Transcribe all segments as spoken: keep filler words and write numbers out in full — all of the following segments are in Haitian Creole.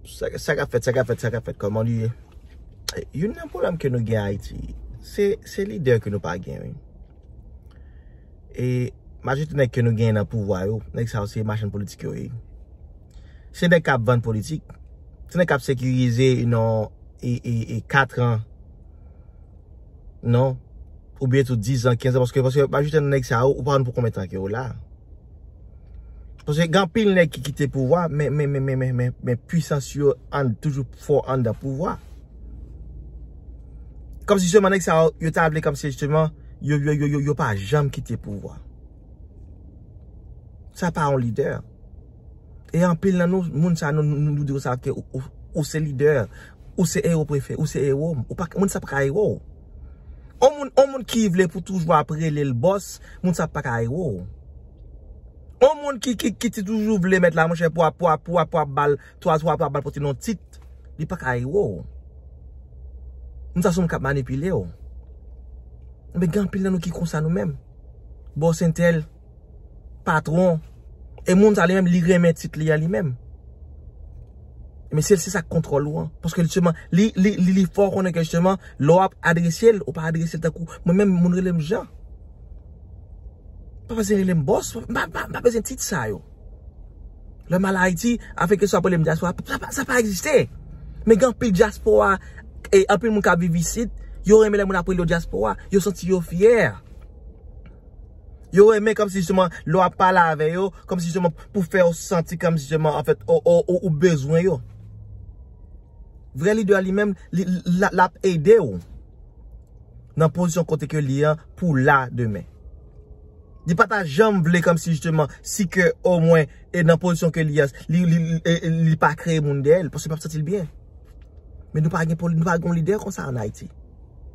Sa, sa k ap fèt, sa k ap fèt, sa k ap fèt, kòman li ye? Youn nan pwoblèm ke nou gen Ayiti, se, se lidè ke nou pa gen, wi. E majorite nèg ke nou gen nan pouvwa yo, nèg sa yo se machann politik yo ye. Se nèg k ap vann politik. Se nèg k ap sekirize non e, e, e kat an. Non. Oubyen tou diz an, kenz an, paske, paske majorite nan nèg sa yo, ou pa konn pou konbyen tan ke yo la. Paske gen anpil nèg ki kite pouvwa, men, men, men, men, men, men, men pwisans yo an, toujou fò anndan pouvwa. Kòmsi jisteman nèg sa yo, yo ta vle kòmsi jisteman, yo, yo, yo, yo, yo pa janm kite pouvwa. Sa pa yon lidè. E anpil nan nou, moun sa nou, nou, nou di w sa ke ou, ou, ou se lidè, ou se ewo prefere, ou se ewo m. Ou pa, moun sa pa ka ewo w. On moun, on moun ki vle pou toujou ap rele l bòs, moun sa pa ka ewo w. On moun ki, ki, ki ti toujou vle mèt la, monchè, pou ap, pou ap, pou ap, pou ap bal, twa, twa, pou ap bal pote non tit, li pa ka ewo w. Moun sa se moun k ap manipile w. Men gen anpil nan nou ki konsa nou menm. Bòs entèl, patwon. E moun sa li menm, li renmen tit li an li menm. Men se, se sa k kontwòl ou an. Paske jisteman, li, li, li, li fè w konnen ke jisteman, lè w ap adrese l, ou pa adrese l tankou, mwen menm, moun rele m Jan. Pa bezwen rele m bòs, pa, pa, pa bezwen tit sa yo. Lè m al Ayiti, afè ke sa ap rele m dyaspora, sa pa, sa pa egziste. Men gen anpil dyaspora, e anpil moun k ap viv isit, yo renmen lè moun ap rele yo dyaspora, yo santi yo fyè. Yo renmen kòmsi jisteman, lè w ap pale avè yo, kòmsi jisteman pou fè yo santi kòmsi jisteman, anfèt, ou, ou, ou, ou bezwen yo. Vrè lidè a li menm, li, l, l ap ede w nan pozisyon kote ke li an pou la demen. Li pa ta janm vle kòmsi jisteman, si ke omwen, e nan pozisyon ke li an, li, li, li, e, e, li pa kreye moun dèyè l, paske l p ap santi l byen. Men nou pa gen poli-, nou pa gen yon lidè konsa ann Ayiti.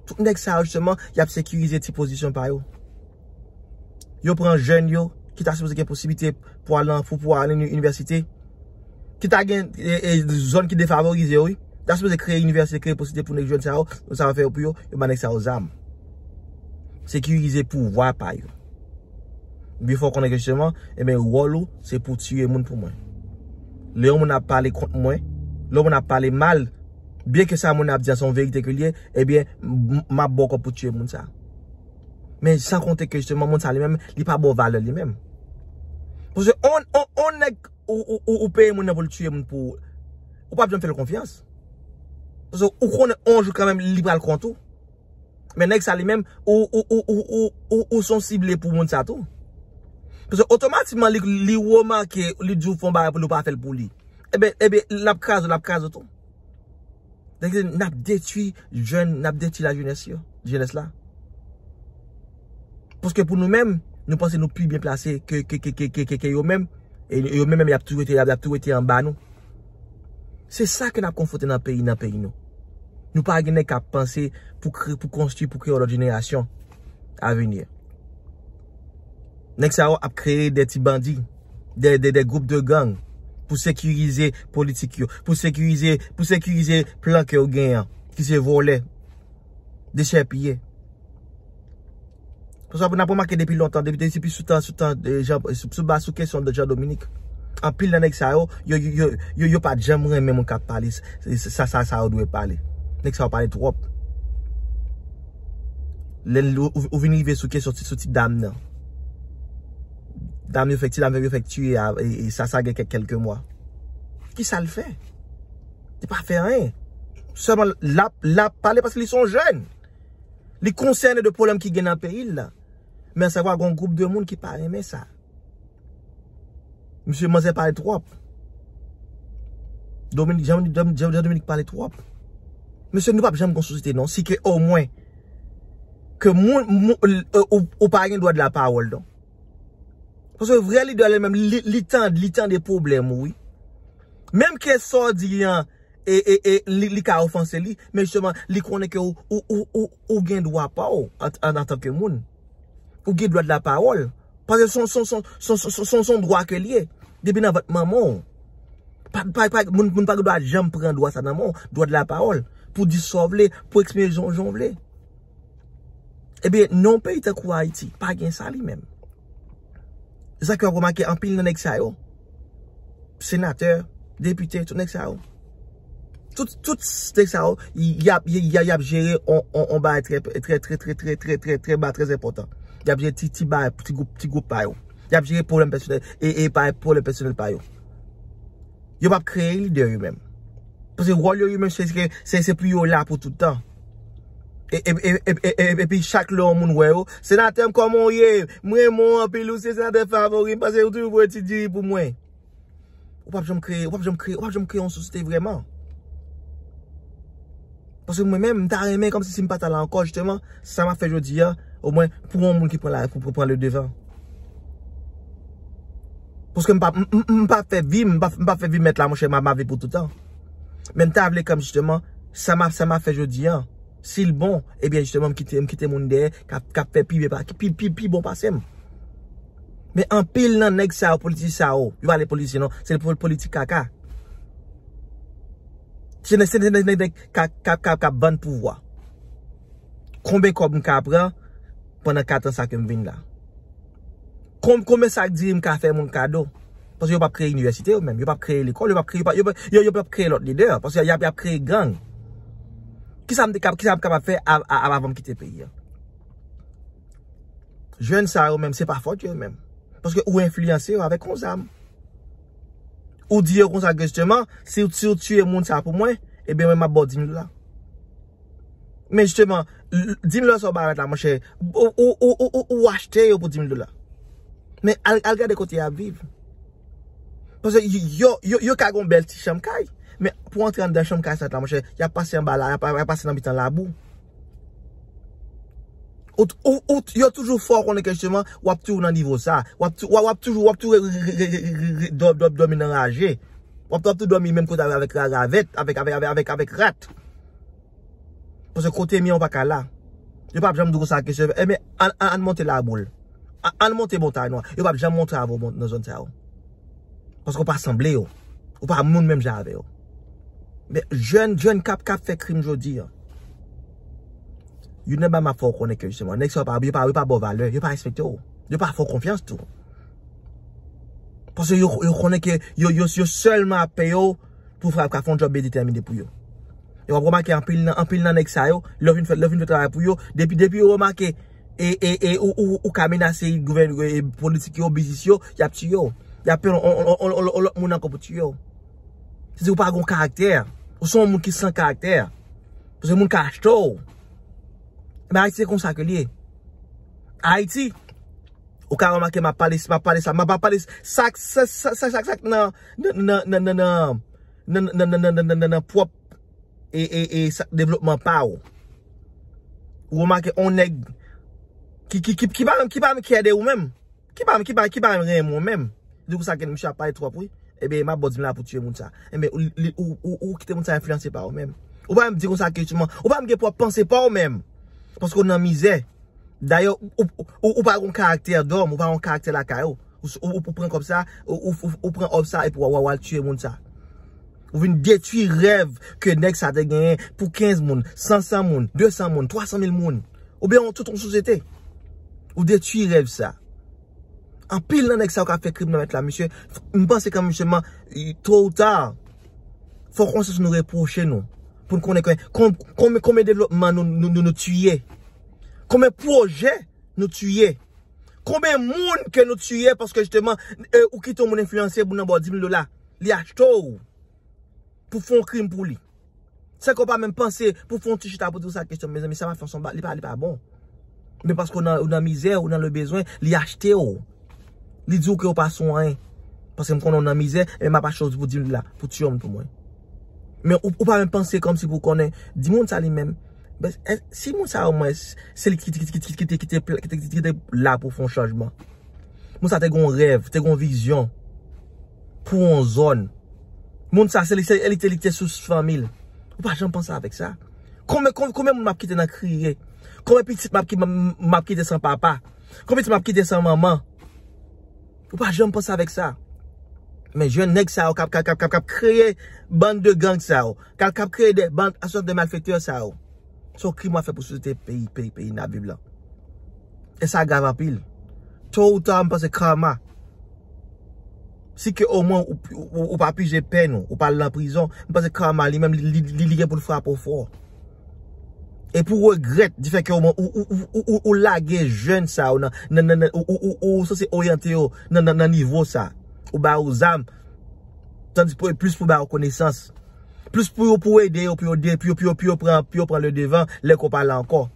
Tout nèg sa yo, jisteman, y ap sekirize ti pozisyon pa yo. Yo pran jèn yo, ki ta sipoze gen posiblite pou al nan, pou, pou al nan inivèsite, ki ta gen, e, e, zòn ki defavorize yo, wi. Ta sipoze kreye inivèsite, kreye posiblite pou nèg jèn sa yo, sa yo fè yo pou yo, yo ba nèg sa yo zam. Sekirize pouvwa pa yo. Byen fò konnen ke jisteman, ebyen, wòl ou, se pou tiye moun pou mwen. Lè yon moun ap pale kont mwen, lè yon moun ap pale mal, byen ke sa moun ap di an se yon verite ke l ye, ebyen, m, m ap ba w kòb pou tiye moun sa. Men san konte ke jisteman, moun sa li menm, li pa ba w valè li menm. Paske on, on, on nèg ou, ou, ou, ou peye moun nan pou l tiye moun pou ou, ou p ap janm fè l konfyans. Paske ou konnen on jou kanmenm li pral kont ou. Men nèg sa li menm, ou, ou, ou, ou, ou, ou, ou se yon sible pou moun sa tou. Paske otomatikman li, li remake, li di w fè yon bagay pou li, ou pa fè l pou li. Ebyen, ebyen, l ap kraze w, l ap kraze w tou. Donk, n ap detwi jèn, n ap detwi lajenès yo, jenès la. Paske pou nou menm, nou panse nou pi byen plase ke, ke, ke, ke, ke, ke, ke yo menm. E yo menm, menm, y ap tou rete, y ap, y ap tou rete anba nou. Se sa ke n ap konfwonte nan peyi, nan peyi nou. Nou pa gen nèg k ap panse pou kre-, pou konstwi, pou kreye yon lòt jenerasyon a vini. Nèg sa yo ap kreye de ti bandi, de, de, de gwoup de gang pou sekirize politik yo, pou sekirize, pou sekirize plan ke yo genyen an, ki se vòlè, dechèpiye. Paske n ap remake depi lontan, depi, depi sou tan, sou tan, e, Jean, sou, sou ba, sou kesyon de Jean Dominique. Anpil nan nèg sa yo, yo, yo, yo, yo, yo pa t janm renmen moun k ap pale s-, s-, sa, sa, sa yo dwe pale. Nèg sa yo pale twòp. Lè l, ou, ou vin rive sou kesyon ti, sou ti dam nan. Dam yo fèk, ti dam yo fèk tiye a, e, e sa, sa gen kèk, kèlke mwa. Kisa l fè? Li pa fè anyen. Sèlman l ap, l ap pale paske li se yon jèn. Li konsène de pwoblèm ki gen nan peyi l la. Men sa vwa gen yon gwoup de moun ki pa renmen sa. Misye manzè pale twòp. Dominik, Jean, Jean, Jean Dominique pale twòp. Mesye, nou p ap janm gon sosyete non. Si ke omwen ke moun, moun, e, ou, ou pa gen dwa de la pawòl non. Paske vrè lidè li menm, li, li tande, li tande pwoblèm ou, wi. Menm ke sa w di an, e, e, e, li, li ka ofanse li, men jisteman, li konnen ke ou, ou, ou, ou, ou gen dwa pa w an, an, antanke moun. Ou gen dwa de la pawòl. Paske se yon, se yon, se yon dwa ke l ye. Depi nan vant manman w. Pa, pa, pa, moun, moun pa gen dwa janm pran dwa sa nan men w, dwa de la pawòl. Pou di sa w vle, pou eksprime jan, jan w vle. Ebyen, nan yon peyi tankou Ayiti, pa gen sa li menm. Se sa ke w ap remake anpil nan nèg sa yo. Senatè, depite, tout nèg sa yo. Tout, tout nèg sa yo, y ap, y, y, y ap jere on, on, on bagay trè, trè, trè, trè, trè, trè, trè, trè ba, trè enpòtan. Y ap jere ti, ti bagay, ti gwoup, ti gwoup pa yo. Y ap jere pwoblèm pèsonèl, e, e pa pwoblèm pèsonèl pa yo. Yo p ap kreye lidè yo menm. Paske wòl yo, yo menm, se, se, se, se pou yo la pou tout tan. E, e, e, e, e, e, epi chak lè yon moun wè yo, "Senatè m, kòman w ye? M renmen w anpil, ou se senatè favori m, paske ou toujou voye ti diri pou mwen." Ou p ap janm kreye, ou p ap janm kreye, ou p ap janm kreye yon sosyete vrèman. Paske mwen menm, m ta renmen kòmsi si m pa ta la ankò, jisteman, sa m ap fè jodi a, omwen, pou yon moun ki pran la, pou, pou pran le devan. Paske m pa, m, m, m pa fè vi, m pa, m pa fè vi mèt la, monchè, m ap, m ap viv pou toutan. Men m ta vle kòm, jisteman, sa m ap, sa m ap fè jodi a, si l bon, ebyen, jisteman, m kite, m kite moun dèyè, k ap, k ap fè pi byen, pa- pi, pi, pi bon pase m. Men anpil nan nèg sa yo, politisyen sa yo, yo pa le politisyen non, se pol- politik kaka. Se nèg, se nèg, nèg, nèg, nèg k ap, k ap, k ap, k ap vann pouvwa. Konbyen kòb m ka pran pandan kat an sa ke m vin la? Kon- konbyen sak diri m ka fè moun kado? Paske yo p ap kreye inivèsite yo menm, yo p ap kreye lekòl, yo p ap kreye, yo p ap- yo, yo p ap kreye lòt lidè, paske y ap, y ap kreye gang. Kisa m te kab- kisa m kapab fè av- av- avan m kite peyi a? Jèn sa yo menm, se pa fòt yo menm. Paske ou enfliyanse yo avèk yon zam. Ou di yo konsa ke jisteman, si, si w tiye moun sa pou mwen, ebyen mwen m ap ba w di mil dola. Men jisteman, l- di mil dola sa w ba mèt la, monchè, ou, ou, ou, ou, ou, ou achte yo pou di mil dola. Men al, al gade kote y ap viv. Paske y- yo, yo, yo ka gen yon bèl ti chanm kay, men pou antre anndan chanm kay sa la, monchè, y ap pase anba la, y ap, y ap pase nan mitan labou. Ou, ou, ou, yo toujou fè w konnen ke jisteman, w ap toujou nan nivo sa. W ap tou- w ap- w ap toujou, w ap toujou re- re- re- re- re- dò- dò- dòmi nan raje. W ap, w ap toujou dòmi menm kote avèk, avèk ravèt, avèk, avèk, avèk, avèk, avèk rat. Paske kote m ye, w pa ka la. Yo p ap janm di w konsa ke se, ebyen, ann, ann, ann monte Laboul. Ann, ann monte Montay Nwa. Yo p ap janm montre avè w mont- nan zòn sa yo. Paske w pa sanble yo. Ou pa moun menm jan avè yo. Men jèn, jèn k ap, k ap fè krim jodi a. Youn nan bagay m ap fè w konnen ke jisteman, nèg sa yo pa, yo pa, yo pa ba w valè, yo pa respekte w. Yo pa fè w konfyans tou. Paske yo, yo konnen ke yo, yo, yo sèlman ap peye w pou frap ka fè yon djòb byen detèmine pou yo. E w ap remake anpil nan, anpil nan nèg sa yo, lè w fin fè, lè w fin fè travay pou yo, depi, depi yo remake, e, e, e, ou, ou, ou ka menase gouvèn- e, politik yo, biznis yo, y ap tiye w. Y ap peye yon, yon, yon, yon, yon, yon lòt moun ankò pou tiye w. Se di ou pa gen karaktè. Ou se yon moun ki san karaktè. Paske moun ka achte w. Men Ayiti se konsa ke l ye. Ayiti, ou ka remake m ap pale, m ap pale sa, m ap pale sa, sa, sa, sa, sa, sa, sa nan, nan, nan, nan, nan, nan, nan, nan, nan, nan, nan, nan, nan pwòp e, e, e sa, devlopman pa w. Ou remake on nèg ki, ki, ki, ki pa menm, ki pa menm kyè de ou menm. Ki pa, ki pa, ki pa renmen w menm. Di konsa ke misye ap pale twòp, wi. Ebyen, m ap ba w di m la pou tiye moun sa. Ebyen, ou, li- ou, ou, ou kite moun sa enfliyanse pa ou menm. Ou pa menm di konsa ke jisteman, ou pa menm gen pwòp panse pa ou menm. Paske w nan mizè. Dayè, ou, ou, ou, ou pa gen karaktè dòm, ou pa gen karaktè lakay ou. Ou, ou, ou pran kòb sa, ou, ou, ou, ou pran òb sa epi w, w, w al tiye moun sa. Ou vin detwi rèv ke nèg sa te genyen pou kenz moun, san, san moun, de san moun, twa san mil moun. Oubyen yon, tout yon sosyete. Ou detwi rèv sa. Anpil nan nèg sa yo k ap fè krim nan mèt la, mesye, m panse ke, mesye, man, to ou ta, fò konsyans nou repwoche nou. Pou n konnen ke kon- konbyen, konbyen devlopman nou, nou, nou, nou tiye. Konbyen pwojè nou tiye. Konbyen moun ke nou tiye paske jisteman, e, ou kite yon moun enfliyanse pou nan ba w di mil dola. Li achte w pou fè yon krim pou li. San ke w pa menm panse pou fè yon ti chita pou di w sa kesyon, mezanmi, sa m ap fè, se yon ba- li pa, li pa bon. Men paske w nan, w nan mizè, w nan le bezwen, li achte w. Li di w ke w pa se yon anyen. Paske m konnen w nan mizè, men m ap achte w pou di m la, pou tiye w pou mwen. Men ou, ou pa menm panse kòmsi pou w konnen, di moun sa li menm, ben, e, si moun sa omwen, se li ki, ki, ki, ki, ki te, ki te, ki te, ki te la pou fè yon chanjman. Moun sa te gen yon rèv, te gen yon vizyon pou yon zòn. Moun sa, se li, se li te, li te sous fanmi l. Ou pa janm panse avèk sa. Konbyen, konbyen, konbyen moun m ap kite nan kriye? Konbyen pitit m ap ki- m, m ap kite san papa? Konbyen pitit m ap kite san manman? Ou pa janm panse avèk sa. Men jèn nèg sa yo k ap, k ap, k ap, k ap, k ap kreye bann de gang sa yo, k ap, k ap kreye de bann asosyasyon de malfektè sa yo. Se yon krim w ap fè pou sosyete peyi, peyi, peyi n ap viv la. E sa grav anpil. To ou ta, m panse karma. Si ke omwen ou, ou, ou, ou pa pije pèn ou, ou pa al nan prizon, m panse karma li menm li, li, li, li gen pou l frape w fò. E pou w regrèt di fè ke omwen ou, ou, ou, ou, ou, ou lage jèn sa yo nan, nan, nan, nan, ou, ou, ou, ou sanse oryante yo nan, nan, nan nivo sa. Ou ba yo zam, tandis pou, plis pou ba yo konesans. Plis pou yo, pou w ede yo, pou yo, de- pou yo, pou yo, pou yo pran, pou yo pran le devan, lè ke w pa la ankò.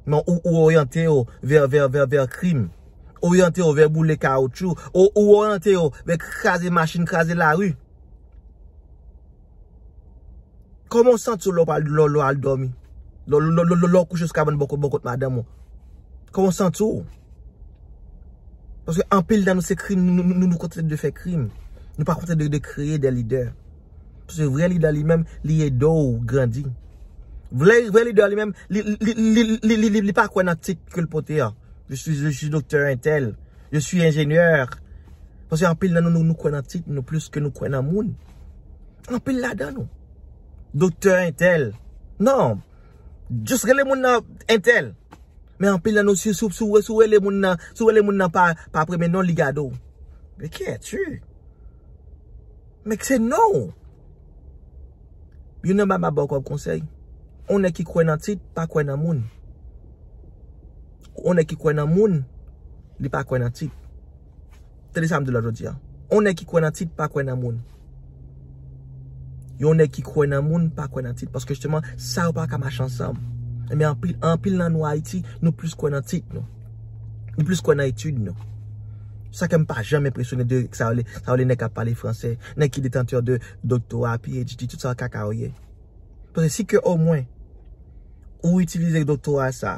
Men ou, ou oryante yo vè, vè, vè, vè krim. Oryante yo vè boule kawoutchou. Ou, ou oryante yo vè kraze machin, kraze lari. Kòman w santi w lè w pral, lè, lè w al dòmi? Lè, lè, lè, lè, lè w kouche sou kabann bò kot, bò kot madanm ou. Kòman w santi w? Paske anpil nan nou se krim, nou, nou, nou, nou kontante de fè krim. Nou pa kontante de, de kreye de lidè. Paske vrè lidè li menm, li ede w grandi. Vrè, vrè lidè li menm, li, li, li pa kwè nan tit ke l pote a. Je suis, je suis docteur intel. Je suis ingénieur. Paske anpil nan nou, nou, nou kwè nan tit, nou plis ke nou kwè nan moun. Anpil ladan nou. Doktè entèl. Non. Just rele moun nan entèl. Men anpil nan nou, si, si, si, si w rele moun nan, si w rele moun nan pa, pa premye non, li gade w. Men ki tu? Men se non. Youn nan ba m ap ba w kòm konsèy. On nèg ki kwè nan tit, pa kwè nan moun. On nèg ki kwè nan moun, li pa kwè nan tit. Tande sa m di w la jodi a. On nèg ki kwè nan tit, pa kwè nan moun. Yon nèg ki kwè nan moun, pa kwè nan tit. Paske jisteman, sa yo pa ka mache ansanm. Ebyen, anpil, anpil nan nou Ayiti, nou plis kwè nan tit nou. Nou plis kwè nan etid nou. Sa ke m pa janm enpresyone de sa yo le, sa yo le nèg k ap pale fransè, nèg ki detantè de doktora, P H D, tout sa kaka yo ye. Paske si ke omwen ou itilize doktora sa,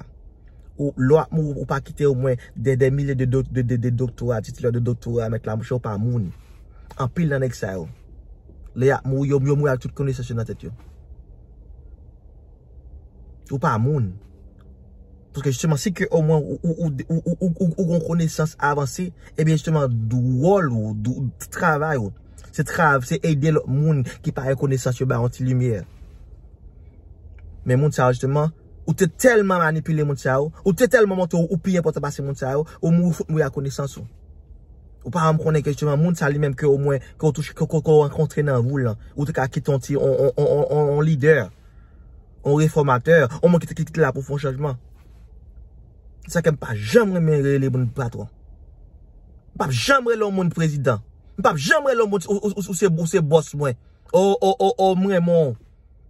ou lè w ap mouri, ou pa kite omwen de, de milye de, dok- de, de, de doktora, titila de doktora, mèt la, monchè, ou pa moun. Anpil nan nèg sa yo, lè y ap mouri, yo, yo mouri ak tout konesans yo nan tèt yo. Ou pa moun. Paske jisteman, si ke omwen ou, ou, ou, ou, ou, ou, ou gon konesans avanse, ebyen jisteman, wòl ou, dou- travay ou, se trav- se ede lòt moun ki pa gen konesans yo bay yon ti limyè. Men moun sa yo, jisteman, ou te tèlman manipile moun sa yo, ou te tèlman montre ou, ou pi enpòtan pase moun sa yo, ou mouri fout mouri ak konesans ou. Ou pa janm konnen ke jisteman moun sa li menm ke omwen, ke w touche, ke, ke, ke w rankontre nan vi w lan, ou te ka kite yon ti, on, on, on, on, on lidè, on refòmatè, on moun ki te, ki te la pou fè yon chanjman. Sa ke m pa janm renmen rele moun patwon. M p ap janm rele yon moun prezidan. M p ap janm rele yon moun ou, ou, ou, ou se, ou se bòs mwen. O, o, o, o, m renmen w.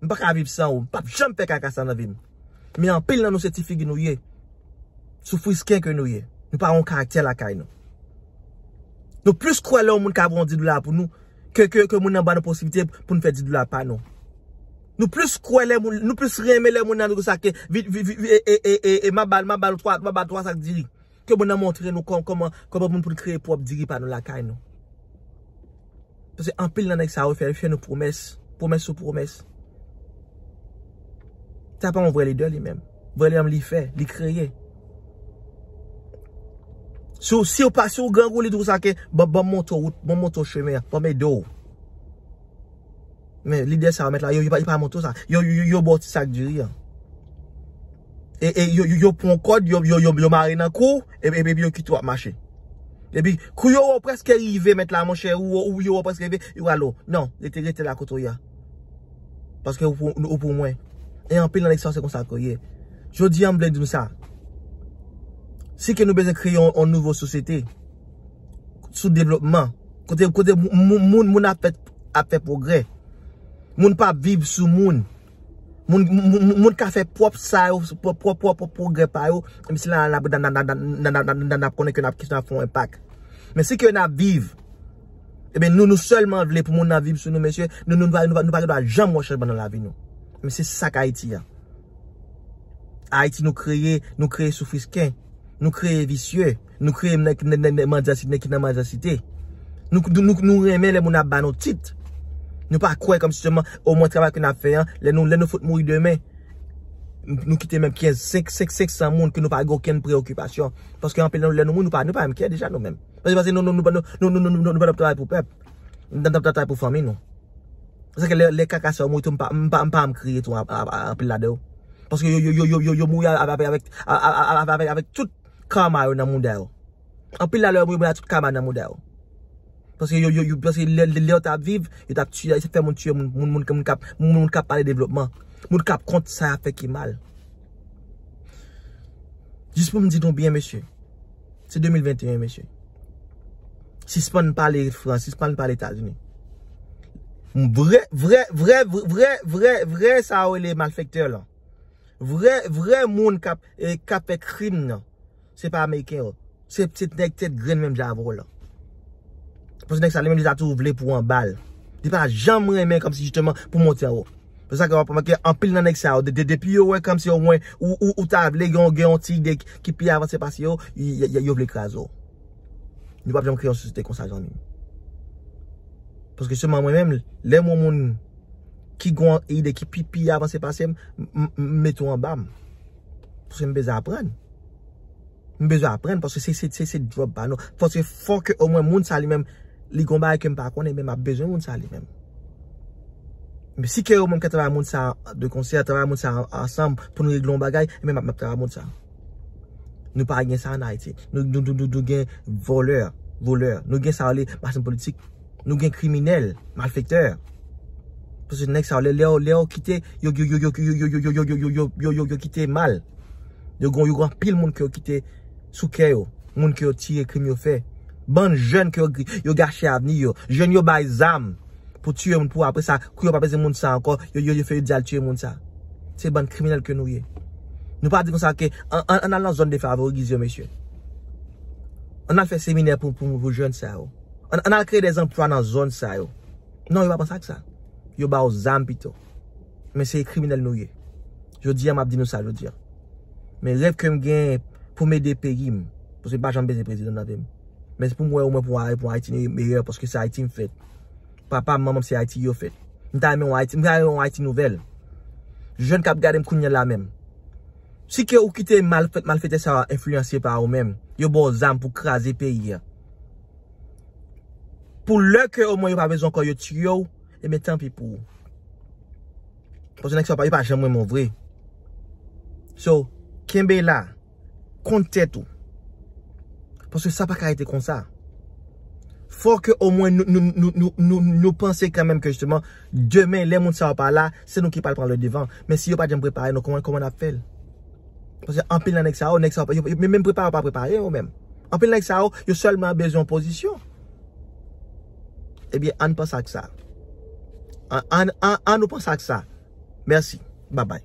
M pa ka viv san ou. M p ap janm fè kaka sa nan vi m. Men anpil nan nou se ti figi nou ye. Soufrisken ke nou ye. Nou pa yon karaktè lakay nou. Nou plis kwè lè yon moun ka voye yon dis dola pou nou ke, ke, ke moun nan ba nou posiblite pou n fè dis dola pa nou. Nou plis kwè lè moun, nou plis renmen lè moun nan di konsa ke vi- vi- vi- e, e, e, e, e, m ap ba l, m ap ba l twa, m ap ba l twa sak diri. Ke moun nan montre nou kò- kòman, kòman pou n, pou n kreye pwòp diri pa nou lakay nou. Paske anpil nan nèg sa yo fè, fè nou pwomès, pwomès sou pwomès. Sa pa yon vrè lidè li menm. Vrè lidè li fè, li kreye. Si w, si w pa, si w grangou, li di konsa ke, ban, ban m montre w wout, ban m montre w chemen an, ban m ede w. Men lidè sa yo mèt la, yo, yo pa, yo pa montre w sa. Yo, yo, yo, yo ba w ti sak diri an. E, e yo, yo, yo pran kòd, yo, yo, yo, yo mare nan kou, e, e, epi yo kite w ap mache. Epi, kou yo wè w prèske rive, mèt la, monchè, ou, ou yo wè w prèske rive, yo rale w. Non, rete, rete la kote w ye a. Paske ou pou, ou pou mwen. E anpil nan nèg sa yo se konsa ke yo ye. Jodi a, m vle di nou sa. Si ke nou bezwen kreye yon, yon nouvo sosyete, sou devlopman, kote, kote moun, moun, moun ap fè, ap fè pwogrè. Moun p ap viv sou moun. Moun, moun, moun, moun ka fè pwòp sa yo, pwòp, pwòp, pwòp, pwòp pwogrè pa yo. Menm si la, n ap, n ap, n ap konnen ke n ap, n ap fè yon enpak. Men si ke n ap viv, ebyen, nou, nou sèlman vle pou moun nan viv sou nou, mesye, nou, nou, nou pa, nou pa, nou pa gen dwa janm wè chanjman nan lavi nou. Men se sa k Ayiti a. Ayiti nou kreye, nou kreye soufrisken, nou kreye visye, nou kreye nèg, nèg, nèg, nèg mandyasite, nèg ki nan mandyasite. Nou, nou, nou, nou renmen lè moun ap ba nou tit. Nou pa kwè kòmsi sèlman omwen travay ke n ap fè an, lè nou, lè nou fout mouri demen, nou kite menm kenz, senk, senk, senk san moun ke nou pa gen okenn preokipasyon. Paske anpil nan nou, lè nou mouri, nou pa, nou pa menm kè deja nou menm. Paske, paske nou, nou, nou, nou, nou, nou, nou, nou pa t ap travay pou pèp. Nou t ap travay pou fanmi nou. Sa ke lè, lè kaka sa yo mouri tou, m pa, m pa, m pa janm kriye tou a- a- a- anpil ladan yo. Paske yo, yo, yo, yo, yo, yo mouri avèk, avèk, avèk, avèk, avèk tout kama yo nan mouda yo. Anpil ladan yo mouri avèk tout kama nan mouda yo. Paske yo, yo, yo, paske lè, lè, lè yo t ap viv, yo t ap tiye, se fè moun tiye moun, moun, moun, moun k ap, moun, moun k ap pale devlopman, moun k ap kont sa y ap fè ki mal. Jis pou m di nou byen, mesye. Se de mil venteyen, mesye. Sispann pale Frans, sispann pale Etazini. Vrè, vrè, vrè, vrè, vrè, vrè, sa yo rele malfektè lan. Vrè, vrè moun k ap, eh, k ap fè krim nan. Se pa ameriken yo. Se, se nèg tèt grenn menm jan avè w lan. Paske nèg sa li menm li ta toujou vle pou anba l. Li pa janm renmen kòmsi jisteman pou monte anwo. Se sa ke w ap remake anpil nan nèg sa yo. De, de, depi yo wè kòmsi omwen ou, ou, ou ta vle gen, gen yon ti ide ki, ki pi avanse pase yo, y, y, y, yo vle kraze w. Nou p ap janm kreye yon sosyete konsa, zanmi m. Paske sèlman mwen menm, lè m wè yon moun ki gen yon ide ki pi, pi avanse pase m, m, m, m mete w anba m. Paske m bezwen aprann. M bezwen aprann paske se, se, se, se djòb pa nou. Paske fò ke omwen moun sa li menm, li gon bagay ke m pa konnen, men m ap bezwen moun sa li menm. Men si ke omwen m ka travay moun sa de konsè, travay moun sa ansanm pou n regle yon bagay, men m ap, m ap travay moun sa. Nou pa gen sa an Ayiti. Nou, nou, nou, nou, nou gen vòlè, volè. Nou gen sa yo rele machann politik. Nou gen kriminèl, malfektè. Paske nèg sa yo, lè, lè, lè yo kite, yo, yo, yo kite mal. Yo gon, yo gon anpil moun ke yo kite sou kè yo. Moun ke yo tiye, krim yo fè. Bann jèn ke yo, yo gache avni yo. Jèn yo bay zam pou tiye moun pou apre sa, kou yo pa bezwen moun sa ankò, yo, yo, yo fè yo di al tiye moun sa. Se bann kriminèl ke nou ye. Nou pa di konsa ke, an, an, ann al nan zòn defavorize yo, mesye. Ann al fè seminè pou, pou, pou jèn sa yo. Ann, ann al kreye dèzanplwa nan zòn sa yo. Non, yo pa panse ak sa. Yo ba w zam pito. Men se kriminèl nou ye. Jodi a, m ap di nou sa jodi a. Men rèv ke m gen pou m ede peyi m. Paske m pa janm bezwen prezidan nan vi m. Men se pou m wè omwen pou, pou Ayiti meyè, paske se Ayiti m fèt. Papa m, manman m, se Ayiti yo fèt. M ta renmen yon Ayiti, m ta renmen yon Ayiti nouvèl. Jèn k ap gade m kounye a la menm. Si ke ou kite malfè-, malfektè sa yo enfliyanse pa ou menm, yo ba w zam pou kraze peyi a. Pou lè ke omwen yo pa bezwen ankò yo tiye w, ebyen tanpi pou ou. Paske nèg sa yo pa, yo pa janm renmen w vre. So, kenbe la, konn tèt ou. Paske sa pa ka rete konsa. Fò ke omwen nou, nou, nou, nou, nou, nou panse kanmenm ke jisteman, demen, lè moun sa yo pa la, se nou ki pral pran le devan. Men si yo pa janm prepare nou, kòman, kòman n ap fè l? Paske anpil nan nèg sa yo, nèg sa yo, yo, yo menm prepare, yo pa prepare yo menm. Anpil nèg sa yo, yo sèlman bezwen pozisyon. Ebyen, ann panse ak sa. An, an, an, ann nou panse ak sa. Mèsi. Babay.